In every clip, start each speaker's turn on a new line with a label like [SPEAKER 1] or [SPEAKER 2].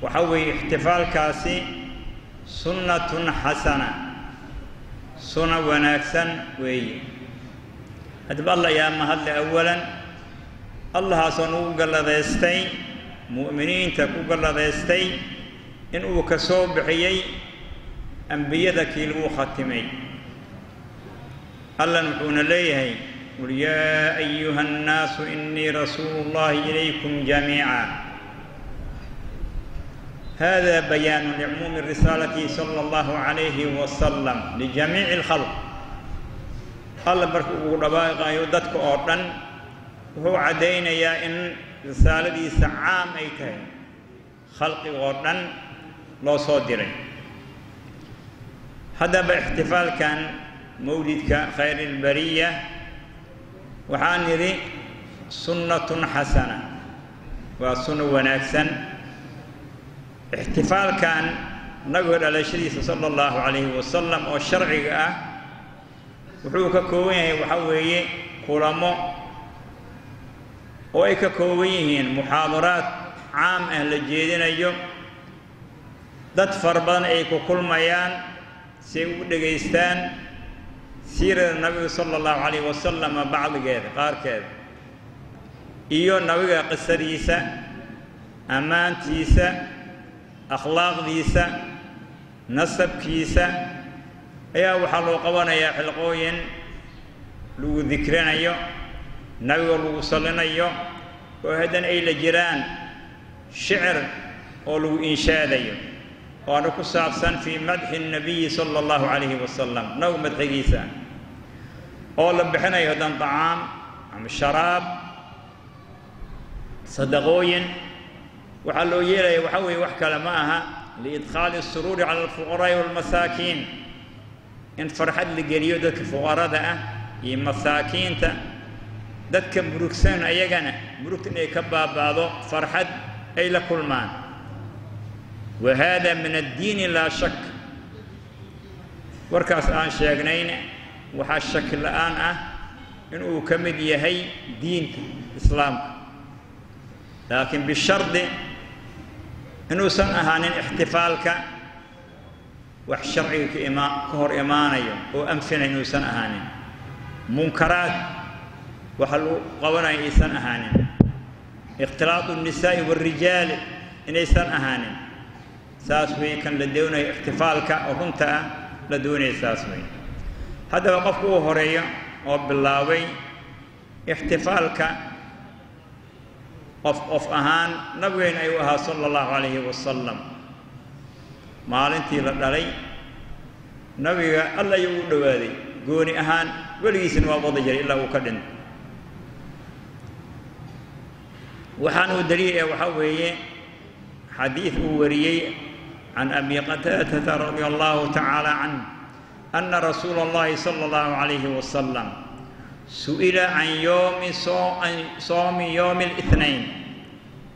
[SPEAKER 1] Waxa weeye ixtifaalkaasi sunnatun xasana, suna wanaagsan weeye. Haddaba Allah ayaa mahadle awalan, Allahaasoo nagu galladaystay, mu'miniinta ku galladaystay inuu ka soo bixiyey ambiyada kii lagu khatimay. Allan wuxuuna leeyahay: qul yaa ayuha annaasu inii rasuulu llahi ilaykum jamiica. Hada bayaanu licumuumi risaalatihi sala allahu calayhi wasalam lijamiici alkhalq. Alla marka uu dhawaaqayo dadka oo dhan, wuxuu caddaynayaa in risaaladiisa caam ay tahay, khalqiga oo dhan loo soo diray. Haddaba ixtifaalkan mawlidka khayr ilbariya waxaan nidhi sunnatun xasana, waa sunno wanaagsan. Ixtifaalkan nabiga dhalashadiisa sala allahu calayhi wasalam oo sharciga ah wuxuu ka kooban yahay, waxaa weeye kulamo oo ay ka kooban yihiin muxaadaraad caam ah la jeedinayo, dad fara badan ay ku kulmayaan si ay ugu dhegaystaan siirada nabiga sala allahu calayhi wasalama bacdigeeda, qaarkeeda, iyo nabiga qisadiisa, ammaantiisa, akhlaaqdiisa, nasabkiisa. Ayaa waxaa loo qabanayaa xilqooyin lagu dikrinayo nabiga, lagu salinayo, oo haddana ay la jiraan shicir oo lagu inshaadayo oona ku saabsan fii madxi nabiyi sala allahu calayhi wasalam, nabiga madxigiisa, oo la bixinayo haddana tacaam ama sharaab, sadaqooyin. Waxaa loo yeelaya waxaa weeye wax kale ma aha, liidkhaali asuruuri cala alfuqaraa'i waalmasaakiin, in farxad la geliyo dadka fuqarada ah iyo masaakiinta, dadka murugsan ayagana murugta inay ka baaba'do, farxad ay la kulmaan. Wa hada min addiini laa shak. Warkaas aan sheegnayna waxaa shaki la'aan ah inuu ka mid yahay diinta islaamka, laakiin bishardi inuusan ahaanin ixtifaalka wax sharciga ka ima ka hor imaanayo oo anfinay, inuusan ahaanin munkaraad waxa lagu qabanayo aysan ahaanin, ikhtilaatu nnisaa'i waalrijaali inaysan ahaanin. Saas wey kan la doonayo ixtifaalka oo runta ah la doonaya, saas wey. Haddaba qofka uu horeeyo oo bilaabay ixtifaalka qof qof ahaan nabigeena ayuu ahaa sala allahu calayhi wasalam. Maalintii la dhalay nabiga Alla ayuu u dhowaaday gooni ahaan, weligiisna waa wada jiray ilaa uu ka dhinto. Waxaan uu daliil eh waxaa weeye xadiid uu wariyey can Abi Qataadata radia allahu tacaala canh ana rasuula allahi sala allahu calayhi wasalam su'ila can yoomi soomi yoomi alithnayn,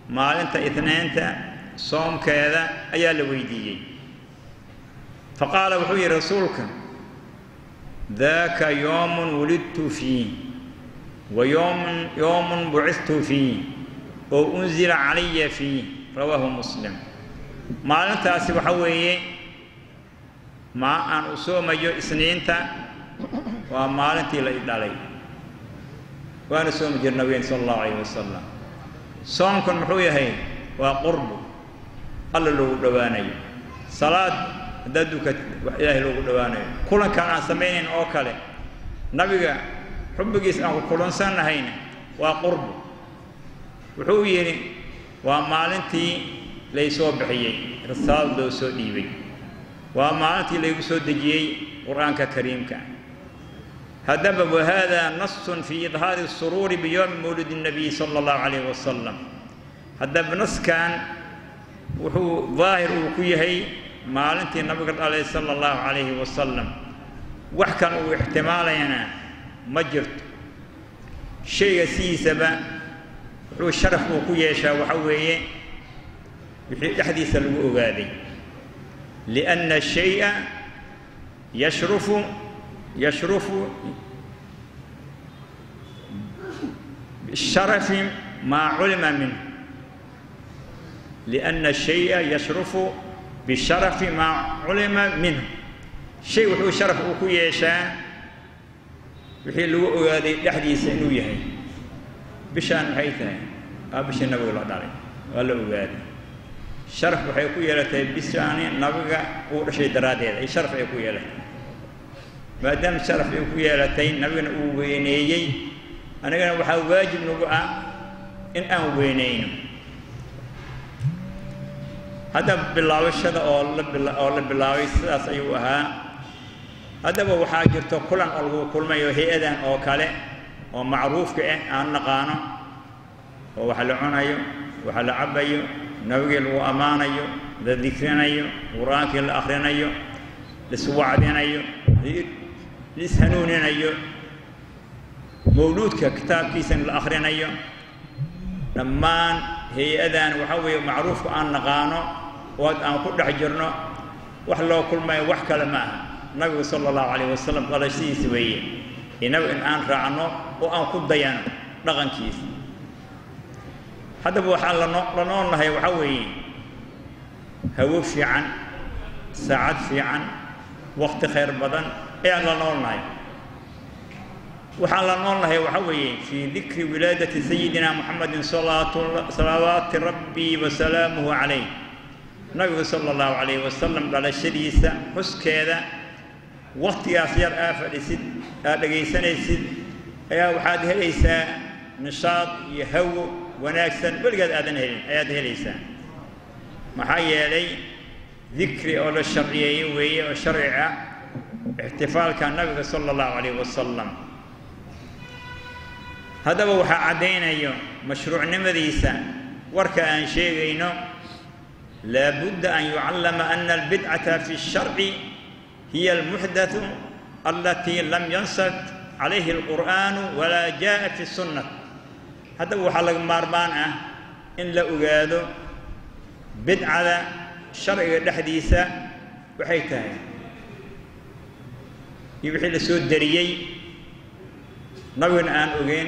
[SPEAKER 1] maalinta ithnaynta soomkeeda ayaa la weydiiyey. Faqaala, wuxuu yidhi rasuulka: daaka yoomun wulidtu fiih wa yoomun yoomun bucidtu fiih oo unzila calaya fiih. Rawaahu Muslim. Maalintaasi waxa weeye ma aan u soomayo isniinta waa maalintii la i dhalay, waana soomi jir nabigeen sala allahu calayh wasalam. Soomkan muxuu yahay? Waa qurbu Alla loogu dhowaanayo, salaad haddaad dukatid wax Ilaahay loogu dhowaanayo, kulankaan aan samaynayn oo kale nabiga xubbigiis aan ku kulansannahayna waa qurbu. Wuxuu yidhi waa maalintii laysoo bixiyey, risaalad loo soo dhiibay, waa maalintii laygu soo dejiyey Qur'aanka kariimka. Haddaba wahada nasun fii idhaari asuruuri biyowmi mawlidi الnabiy sala allahu calayh wasalam. Haddaba naskan wuxuu daahir uu ku yahay maalintii nabiga dhalay sala allahu calayhi wasalam, wax kan uu ixtimaalayana ma jirto. Shayga sidiisaba wuxuu sharaf uu ku yeeshaa waxa weeye wixii dhexdiisa lagu ogaaday, lianna shaya yashrufu bisharafi maa culima minh. Lianna shaya yashrufu bisharafi maa culima minhu. Shay wuxuu sharaf uu ku yeeshaa wixii lagu ogaaday dhexdiisa inuu yahay. Bishaan maxay tahay? Waa bishii nabigu la dhalay, waa la ogaaday. Sharaf waxay ku yeelatay bishaani nabiga uu dhashay daraaddeed ay sharaf ay ku yeelatay. Maadaama sharaf ay ku yeelatay, nabigana uu weyneeyey, anigana waxaa waajib nagu ah in aan weyneyno. Hadda bilaabashada oo la bilaabay sidaas ayuu ahaa. Haddaba waxaa jirto kulan oo lagu kulmayo hay-adan oo kale oo macruufka ah aan naqaano, oo wax la cunayo, wax la cabayo, nabigii lagu ammaanayo, la dikrinayo, qur-aankii la akhrinayo, laiswacdinayo, laishanuuninayo, mawluudka kitaabkiisana la akhrinayo. Dhammaan hay-adan waxaa weeye macruufka aan naqaano oo aan ku dhex jirno, wax loo kulmayo wax kale ma aha, nabigu sala allahu calayh wasalam dhalashadiisa weeye, inagu in aan raacno oo aan ku dayano dhaqankiisa. Haddaba waxaan la noolnahay waxaa weeye hawo fiican, saacad fiican, waqti khayr badan ayaan la noolnahay. Waxaan la noolnahay waxaa weeye fii dikri wilaadati sayidina Muxamedin salawaati rabbii wa salaamuhu calayh, nabigu sala allahu calayh wasalam dhalashadiisa xuskeeda. Waqtigaas yar aa fadhisid, aad dhegaysanaysid, ayaa waxaad helaysaa nishaad iyo hawo wanaagsan weligaad aadan helin ayaad helaysaa. Maxaa yeelay dikri oo la sharciyeeyey weeye oo sharci ah ixtifaalka nabiga sala allahu calayh wasalam. Haddaba waxaa caddaynayo mashruucnimadiisa warka aan sheegayno, laabudda an yucallama ana albidcata fi sharci hiya almuxdathu alatii lam yansab calayhi alqur'aanu walaa jaa'a fi sunna. Haddaba waxaa laga maarmaan ah in la ogaado bidcada sharciga dhexdiisa waxay tahay iyo wixii la soo dariyey, nabigana aan ogeyn,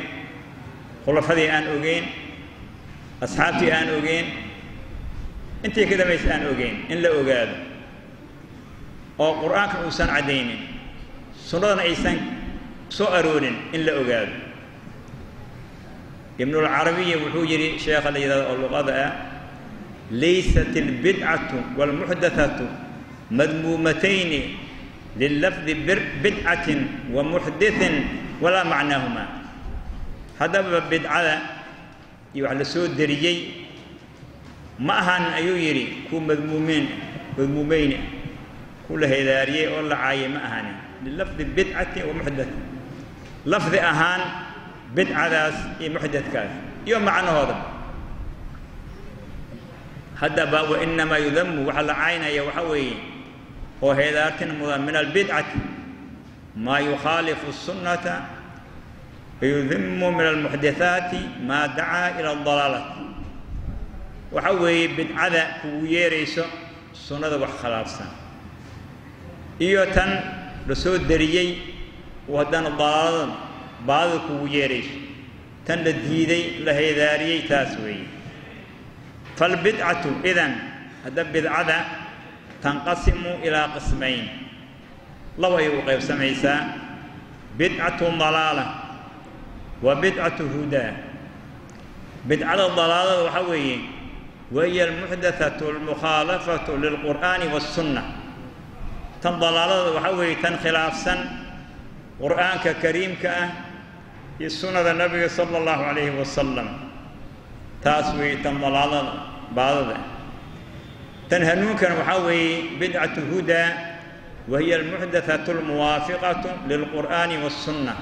[SPEAKER 1] khulafadii aan ogeyn, asxaabtii aan ogeyn, intii ka dambaysa aan ogeyn, in la ogaado oo qur-aanka uusan caddaynin, sunnadana aysan soo aroorin, in la ogaado. Ibnulcarabiya wuxuu yidhi, sheekha la yidhahdo oo luqada ah, laysat albidcatu waalmuxdathatu madmuumatayni lilafdi bidcatin wa muxdithin walaa macnaahumaa. Haddaba bidcada iyo wax la soo deriyey ma ahan, ayuu yidhi, kuwa madmuumiin madmuumeyne ku la hedaariyey oo la caayay ma ahanin lilafdi bidcati wa muxdath, lafdi ahaan bidcadaas iyo muxdadkaas iyo macnahooda. Haddaba wainamaa yudamu, waxaa la caynaya waxaa weeye oo heedaartin mudan min albidcati maa yukhaalifu sunnata, wayudimu min almuxdathaati maa dacaa ila adalaalati. Waxaa weeye bidcada kugu yeerayso sunnada wax khilaafsan iyo tan la soo deriyey oo haddana dalaaladan baadida kugu yeerayso, tan la diiday la heedaariyey taas weeye. Falbidcatu idan, hadda bidcada tanqasimu ilaa qismayn, laba ayay u qaybsamaysaa: bidcatu dalaala wa bidcatu hudaa. Bidcada dalaalada waxaa weeye wahiya almuxdathatu almukhaalafatu lilqur'aani waالsunna. Tan dalaalada waxaa weeye tan khilaafsan qur'aanka kariimka ah iyo sunnada nabiga sala allahu calayhi wasalam, taas weeye tan dalaalada baadada. Tan hanuunkan waxaa weeye bidcatu hudaa, wahiya almuxdathatu almuwaafiqatu lilqur'aani waالsunna,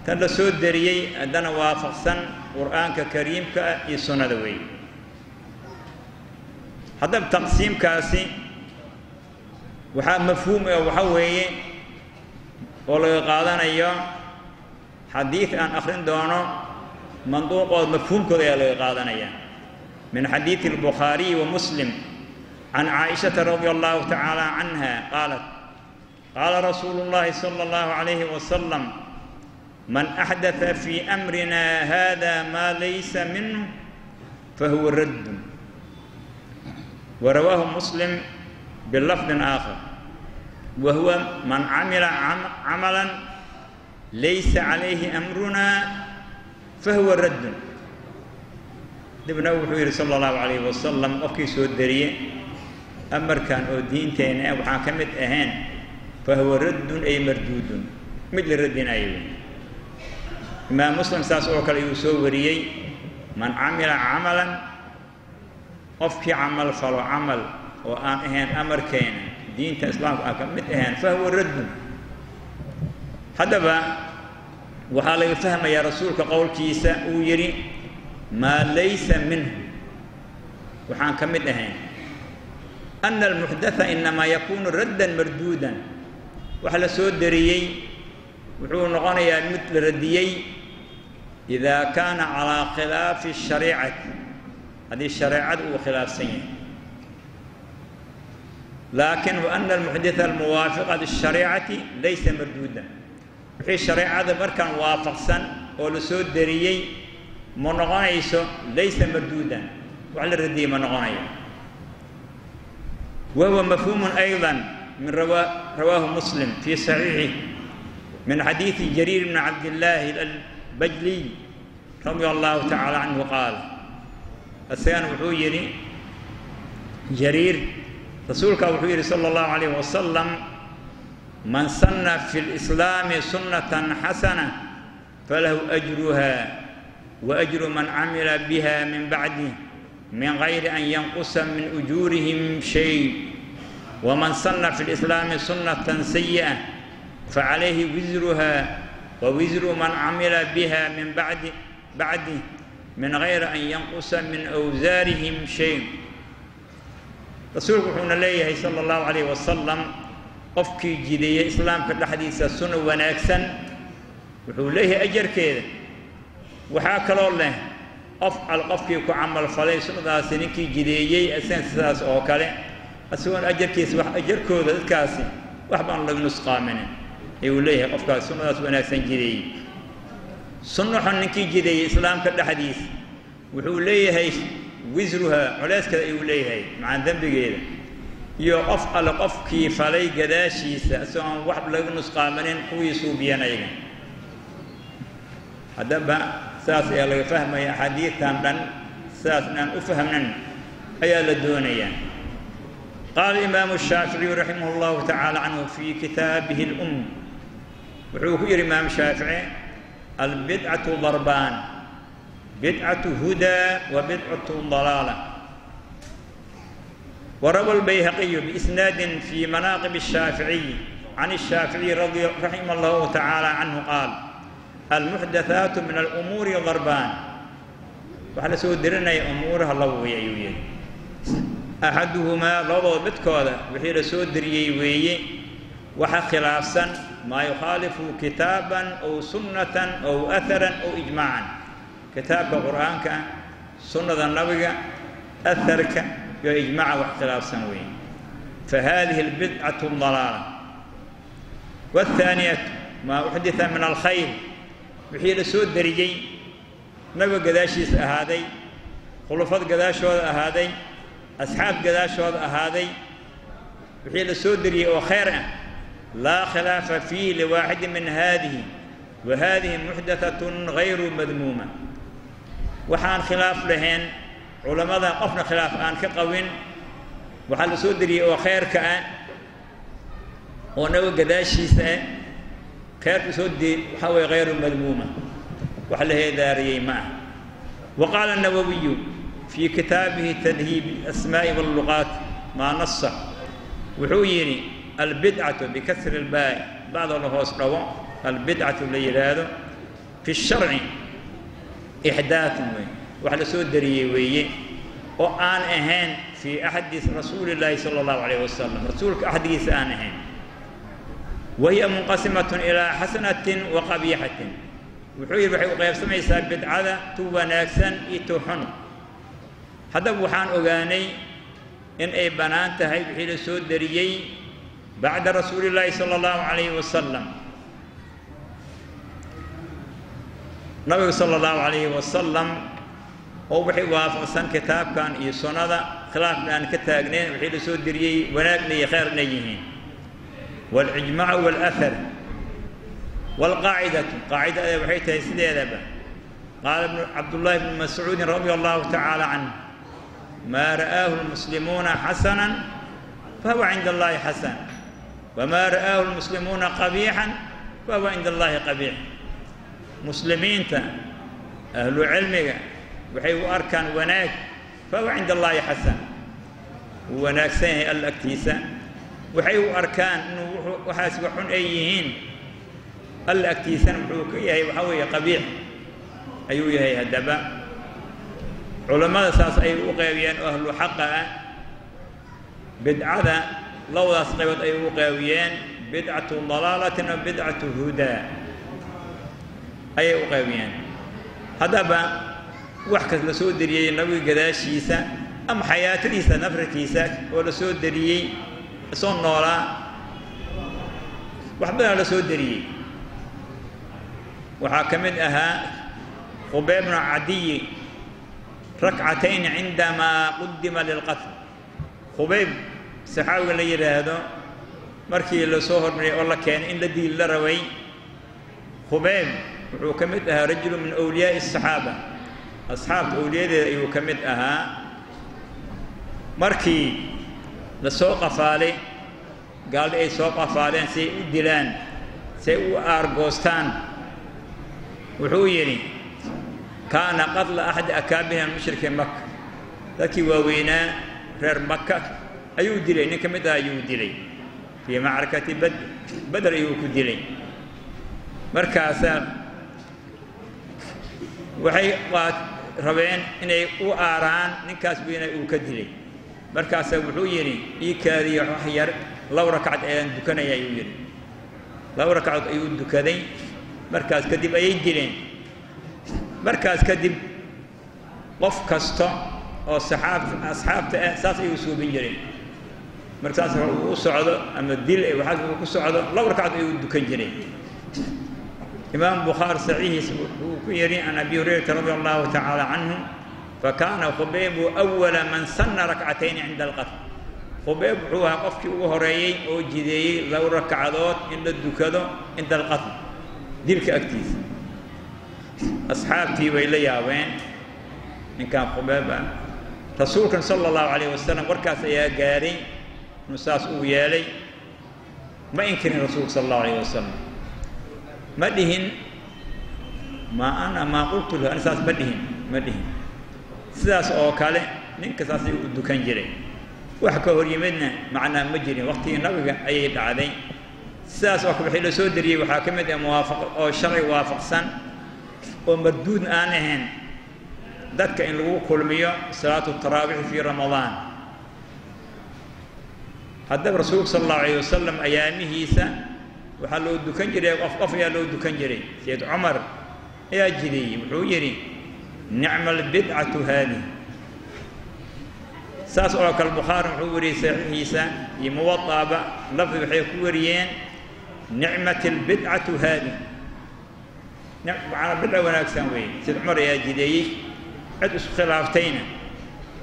[SPEAKER 1] tan la soo deriyey haddana waafaqsan qur'aanka kariimka ah iyo sunnada weeye. Haddaba taqsiimkaasi waxaa mafhuum ah waxaa weeye oo laga qaadanayo xadiid aan akhrin doono, manduuqooda mafhuumkooda ayaa laga qaadanaya min xadiidi albukhaariyi wa Muslim can Caaishata radia allahu tacaala canha qaalat: qaala rasuulu llahi sala allahu calayhi wasalam: man axdatha fii amrina hada maa laysa minhu fahuwa raddun. Wa rawaahu Muslim bilafdin aakhar, wa huwa man camila camalan laysa calayhi amrunaa fahuwa raddun. Dib nabigu wuxuu yidhi sala allahu calayhi wasalam, qofkii soo deriye amarkan oo diinteenna ah waxaan ka mid ahayn, fahuwa raddun ay marduudun, mid la radinayo. Imaam Muslim saas oo kale ayuu soo wariyey, man camila camalan, qofkii camal falo camal oo aan ahayn amarkeena diinta islaamka aan ka mid ahayn, fahuwa raddun. Haddaba waxaa laga fahmayaa rasuulka qowlkiisa uu yidhi maa laysa minhu, waxaan ka mid ahayn, ana almuxdatha inamaa yakuunu raddan marduudan, waxa la soo deriyey wuxuu noqonayaa mid la radiyey idaa kaana calaa khilaafi shariicati, haddii shareecada uu khilaafsan yahay. Laakiin wa ana almuxditha almuwaafiqa lishariicati laysa marduudan, wixii shareecada markaan waafaqsan oo la soo deriyey ma noqonayso, laysa marduudan, wax la radiyey ma noqonayo. Wa huwa mafhuumun ayضa min rawaahu Muslim fii saxiixih min xadiidi Jariir bni Cabdillaahi Albajliy radia allahu tacaala canhu qaal, isagana wuxuu yidhi Jariir, rasuulka wuxuu yidhi sala allahu calayh wasalam, man sanna fi lislaami sunnatan xasana falahu ajruha wa ajru man camila biha min bacdih min gayri an yanqusa min ujuurihim shay, waman sanna fi lislaami sunnatan sayi'a facalayhi wisruha wa wisru man camila biha min bacdih min gayri an yanqusa min awsaarihim shay. Rasuulku wuxuuna leeyahay sala allahu calayh wasalam, qofkii jideeya islaamka dhexdiisa sunno wanaagsan wuxuu leeyahay ajarkeeda, waxaa kaloo leh qof al qofkii ku camal falay sunnadaasi ninkii jideeyey isagan sidaas oo kale, isagoon ajarkiisa wax ajarkooda dadkaasi wax baan laga nusqaaminin ayuu leeyahay qofkaas sunnadaas wanaagsan jideeyey. Sunno xun ninkii jideeyey islaamka dhexdiisa wuxuu leeyahay wisruha, culeyskeeda ayuu leeyahay macaan dembigeeda, iyo qof alle qofkii falay gadaashiisa isagoon wax laga nusqaamanin kuwii suubiyan ayaga. Haddaba sidaas ayaa laga fahmaya axaadiidtan dhan, sidaas inaan u fahmnan ayaa la doonayaa. Qaala imaamu Shaaficiyu raximah allahu tacaala canhu fii kitaabihi alum, wuxuu ku yidhi imaam Shaafici, albidcatu darbaan, bidcatu hudaa wa bidcatu dalaala. Warawa albayhaqiyu biisnaadin fii manaaqib الshaaficiy can الshaaficiyi raxima allahu tacaala canhu qaal, almuxdathaatu min alumuuri darbaan, waxaa la soo dirinaya umuuraha laba wey ayuu yihi. Axaduhumaa, labadooda midkooda wixii la soo diriyey weeye waxa khilaafsan maa yukhaalifu kitaaban ow sunnatan ow aharan ow ijmaacan, kitaabka qur'aanka, sunnada nabiga, aharka iyo ijmaaca wax khilaafsan weeye, fa hadihi albidcatu dalaala. Waathaaniyatu maa uxditha min alkhayr, wixii la soo deriyey nabiga gadaashiisa ahaaday, khulufad gadaashooda ahaaday, asxaab gadaashooda ahaaday, wixii la soo deriyey oo khayr ah, laa khilaafa fiihi liwaaxidin min haadihi, wa haadihi muxdathatun gayru madmuuma, waxaan khilaaf lahayn culammada qofna khilaaf aan ka qawin, waxaa la soo deriyey oo khayrka ah oo nabiga gadaashiisa ah khayrku soo dee waxaa weye hayru madmuuma, wax la heedaariyey ma ah. Wa qaala الnawawiyu fii kitaabihi tadhiib asmaa'i walluqaat maa nasa, wuxuu yidhi albidcatu bikasri اlbaa'i, bacdoo la hoos dhawo albidcatu la yidhaahdo, fi sharci ixdaatun wey, wax la soo deriyey weeye oo aan ahayn fii axdi rasuuli illaahi sala allahu calayh wasalam, rasuulka axdigiisa aan ahayn. Wahiya munqasimatun ilaa xasanatin wa qabiixatin, wuxuu yidhi waxay u qaybsamaysaa bidcada tu wanaagsan iyo tu xun. Haddaba waxaan ogaanay in ay bannaan tahay wixii la soo deriyey bacda rasuuli illaahi sala allahu calayhi wasalam. Nabigu sala allahu calayhi wasalam oo wixii waafaqsan kitaabkan iyo sunnada khilaafna aan ka taagnayn, wixii la soo diriyey wanaagna iyo khayrna yihiin. Waalijmaacu waalahar waalqaacidatu, qaacida ayaa waxay tahay sideedaba. Qaala Cabdullaahi bnu Mascuudin radia allahu tacaala canh: maa ra'aahu lmuslimuuna xasanan fahuwa cinda allahi xasan, wamaa ra'aahu lmuslimuuna qabiixan fahuwa cinda allahi qabiix. Muslimiinta ahlu cilmiga waxay u arkaan wanaag, fahuwa cinda allaahi xasan, wuu wanaagsan yahay Alla agtiisa. Waxay u arkaan inuu waxaas wax xun ay yihiin, Alla agtiisana wuxuu ka yahay waxaa weeye qabiix ayuu yahay. Haddaba culammada saas ayay u qeybiyeen oo ahlu xaqa ah bidcada labadaas qaybood ayay u qeybiyeen, bidcatu dalaalatin wa bidcatu hudaa ayay u qaybiyeen. Haddaba wax kas la soo deriyey nabiga gadaashiisa ama xayaatadiisa nafrkiisa oo la soo deriyey soo noolaa, wax badanaa la soo deriyey. Waxaa ka mid ahaa Qubayb bnu Cadiyi rakcatayn cindamaa qudima lilqatl. Khubayb saxaabiga la yidhaahdo markii lasoo hormariyay oo la keenay in la diil la rabay, Khubayb wuxuu ka mid ahaa rajulu min awliyaa'i asaxaaba, asxaabta awliyadeeda ayuu ka mid ahaa. Markii la soo qafaalay, gaaldi ay soo qafaaleen si ay u dilaan, si ay u aargoostaan, wuxuu yidhi: kaana qatla axadi akaabirina mushriki Maka, dadkii waaweynaa reer Maka ayuu dilay, nin ka mid ah ayuu dilay fii macrakati Badr, Beder ayuu ku dilay. Markaasaa waxay rabeen inay u aaraan ninkaas weyna uu ka dilay. Markaasaa wuxuu yidhi: ii kaadiyo wax yar, 2 rakcad ayaan dukanaya, ayuu yidhi. 2 rakcadood ayuu dukaday, markaas kadib ayay dileen. Markaas kadib qof kasta oo saxaab asxaabta ah saas ayuu suubin jiray. Markaas uu u socdo ama dil waxaas uu ku socdo, 2 rakcad ayuu dukan jiray. Imaam Bukhaari saxiixiisa wuxuu ku yidhi can Abi Hurayrata radia allahu tacaala canhu: fakaana Khubaybu awala man sanna rakcatayni cinda alqatl. Khubayb wuxuu ahaa qofkii ugu horeeyey oo jideeyey 2 rakcadood in la dukado cinda alqatl, dilka agtiisa. Asxaabtii way la yaabeen ninkan Khubayb ah. Rasuulkan sala allahu calayh wasalam warkaas ayaa gaaray inuu saas uu yeelay. Ma inkirin rasuulka sala allahu alayh wasalam, ma dhihin maa ana maa qultu lahu, ani saas ma dhihin, ma dhihin. Sidaas oo kale ninka saas ayuu u dukan jiray, wax ka hor yimidna macnaa ma jirin, waqtigii nabiga ayay dhacday. Sidaas oo kale waxii la soo deriyey waxaa ka mid ah muwaafaq oo sharci waafaqsan oo marduud aan ahayn, dadka in lagu kulmiyo salaatu taraawiixi fii Ramadaan. Haddaba rasuulka sala allahu alayh wasalam ayaamihiisa waxaa loo dukan jiray qof qof ayaa loo dukan jiray. Sayid Cumar ayaa jideeyey, wuxuu yidhi: nicma albidcatu haadih. Saas oo kale Bukhaari wuxuu wariyey saxiixiisa iyo Muwadaaba, lafdi waxay ku wariyeen: nicmat albidcatu haadih, macnaa bidca wanaagsan weeye. Sayid Cumar ayaa jideeyey, cid isku khilaaftayna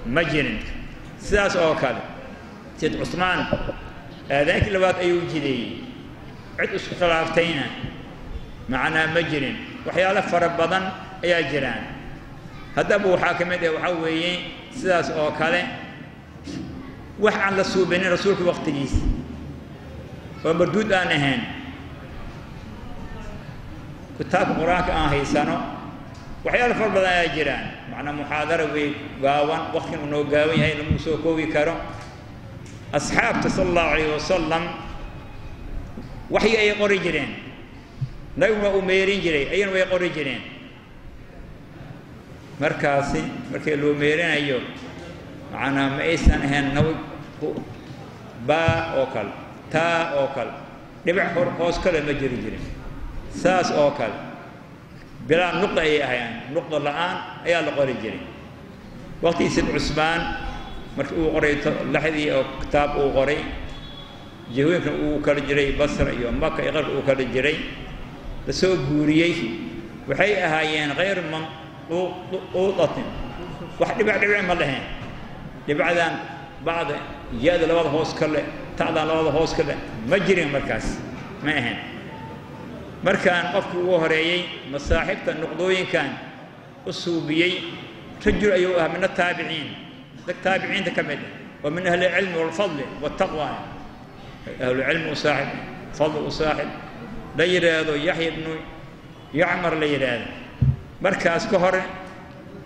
[SPEAKER 1] ma jirin. Sidaas oo kale Sayid Cusmaan aadaankii labaad ayuu jideeyey, cid isku khilaaftayna macnaa ma jirin. Waxyaalo fara badan ayaa jiraan. Haddaba waxaa ka mid ah waxaa weeye sidaas oo kale wax aan la suubinin rasuulka waqtigiisa oo marduud aan ahayn. Kitaabka Qur-aanka aan haysano waxyaalo fara badan ayaa jiraan. Macnaa muxaadara wey gaawan, waqtigan uu noo gaawan yahay lama soo koobi karo. Asxaabta sala allahu alayh wasalam waxyi ayay qori jireen, nabiguna uu meerin jiray, ayagana way qori jireen. Markaasi markii loo meerinayo macnaa ma aysan ahayn nabig baa oo kale, taa oo kale, dhibic hor hoos kale ma jiri jirin. Saas oo kale bilaa nuqda ayay ahayaan, nuqda la-aan ayaa la qori jiray. Waqtigii Sid Cusmaan markii uu qoray laxdii oo kitaab uu qoray, jihooyinkan uu kala jiray Basra iyo Maka iyo qarka uu kala jiray la soo guuriyey, waxay ahaayeen khayr manquutatin, wax dhibic dhibic ma lahayn. Dhibcadan bacda ya-da labada hoos ka leh, ta'dan labada hoos ka leh ma jirin markaas, ma ahayn. Markaan qofkii ugu horeeyey masaaxibta nuqdooyinkan u suubiyey rajul ayuu ahaa min ataabiciin, dad taabiciinta ka mid ah, oo min ahli cilmi walfadli waltaqwa, ahlucilmi u saaxib, fadli u saaxib, la yidhaahdo Yaxya ibnu Yacmar la yidhaahdo. Markaas ka hore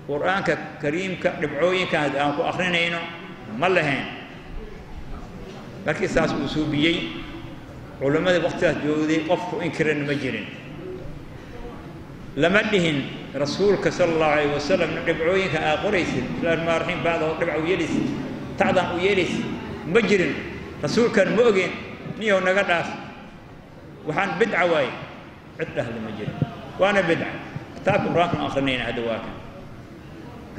[SPEAKER 1] Qur'aanka kariimka dhibcooyinkan aan ku akrinayno ma lahayn. Markii saas uu suubiyey culimmadii waqtigaas joogday qofku inkiran ma jirin. Lama dhihin rasuulka sala allahu alayh wasalam dhibcooyinka aa qoraysid, bismillahi rahmaan raxiim, bacda dhibca u yeelaysid, tacdan u yeelaysid, ma jirin. Rasuulkan ma ogeen, niyow naga dhaaf, waxaan bidca waaye, cid dhahda ma jirin, waana bidca. Kitaabka Qur-aankan akrinayna hadda waa kan.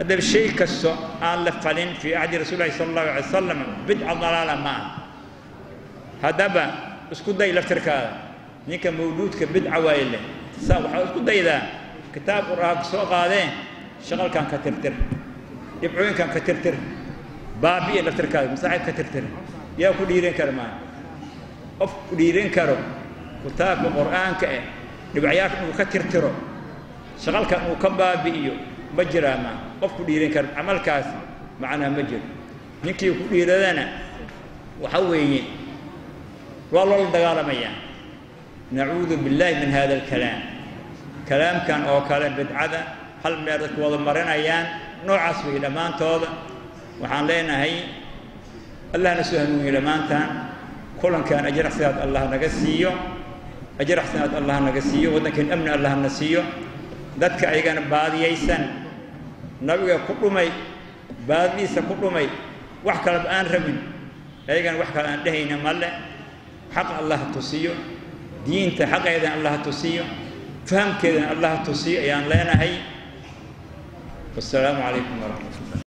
[SPEAKER 1] Haddaba shay kasto aan la falin fii ahdi rasuuli llahi sala allahu alay wasalam bidca dalaala ma aha. Haddaba isku day laftirkaada, ninka mawluudka bidca waaye leh, saa waxaa isku daydaa kitaab Qur-aanka soo qaadeen, shaqalkan ka tirtir, dhibcooyinkan ka tirtir, baabi'i laftirkaada, masaaxib ka tirtir. Yaa ku dhiiran kara maa? Qof ku dhiiran karo kitaabka Qur-aanka eh dhibcyaasha inuu ka tirtiro, shaqalkan uu ka baabi'iyo ma jiraa maa? Qof ku dhiiran karo camalkaas macnaa ma jiro. Ninkii ku dhiiradana waxa weeye waa loola dagaalamayaa. Nacuudu billahi min hada alkalaam. Kalaamkan oo kale bidcada hal meel dadku wada marinayaan noocaas way dhammaantooda. Waxaan leenahay allahna soo hanuuniyo dhammaantaan. Kulankan ajir xasanaad Allah naga siiyo, ajir xasanaad Allah naga siiyo, waddankan amni Allah na siiyo. Dadka ayagana baadiyaysan, nabiga ku dhumay, baadidiisa ku dhumay, wax kaleba aan rabin, ayagana wax kale aan dhehayna male. Xaqa Allah tusiyo, diinta xaqeedana Allah tusiyo, fahamkeedana Allah tusiyo ayaan leenahay. Wassalaamu calaykum waraxmat ullah.